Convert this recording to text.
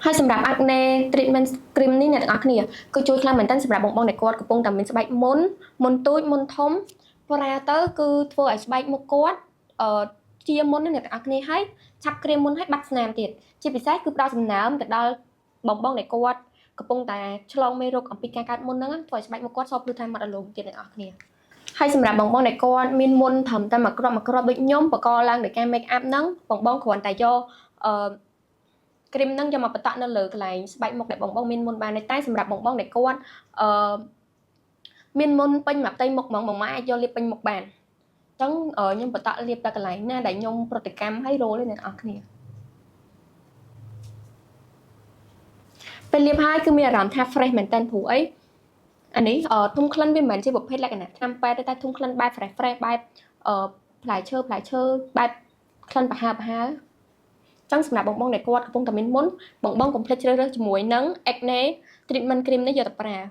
ហើយសម្រាប់ acne treatment cream នេះអ្នកទាំងអស់គ្នាគឺជួយខ្លាំងមែនទែនសម្រាប់បងបងដែលគាត់កំពុងតែមានស្បែកមុនមុនទូចមុនធំប្រើទៅគឺធ្វើឲ្យស្បែកមុខគាត់ជាមុនណាអ្នកទាំងអស់គ្នាហើយឆាប់ក្រៀមមុនហើយបាត់ស្នាមទៀតជាពិសេសគឺផ្ដល់សំណើមទៅដល់បងបងដែលគាត់កំពុងតែឆ្លងមេរោគអំពីការកើតមុនហ្នឹងធ្វើឲ្យស្បែកមុខគាត់សភ្លឺថែមមាត់រលោងទៀតអ្នកទាំងអស់គ្នាហើយសម្រាប់បងបងដែលគាត់មានមុនត្រឹមតែមួយគ្រាប់មួយគ្រាប់ដូចខ្ញុំបកកឡើងដោយការ make up ហ្នឹងបងបងគ្រាន់តែយកគ្រីមហ្នឹងយកមកបតក់នៅលើកន្លែងស្បែកមុខដែលបងបងមានមុនបានតែសម្រាប់បងបងដែលគាត់មានមុនពេញមួយផ្ទៃមុខហ្មងបងម៉ែអាចយកលាបពេញមុខបានអញ្ចឹងខ្ញុំបតក់លាបតែកន្លែងណាដែលខ្ញុំប្រតិកម្មឲ្យរោលទេអ្នកនរគ្នាពេលលាបហើយគឺមានអារម្មណ៍ថា fresh មែនតើព្រោះអីអានេះធុំក្លិនវាមិនមែនជាប្រភេទលក្ខណៈថ្នាំពេទ្យទេតែធុំក្លិនបែប fresh fresh បែបផ្លែឈើផ្លែឈើបែបក្លិនប្រហើប្រហើចឹងសម្រាប់បងបងដែលគាត់កំពុងតែមានមុនបងបងកុំភ្លេចជ្រើសរើសជាមួយនឹង acne treatment cream នេះយកទៅប្រើ។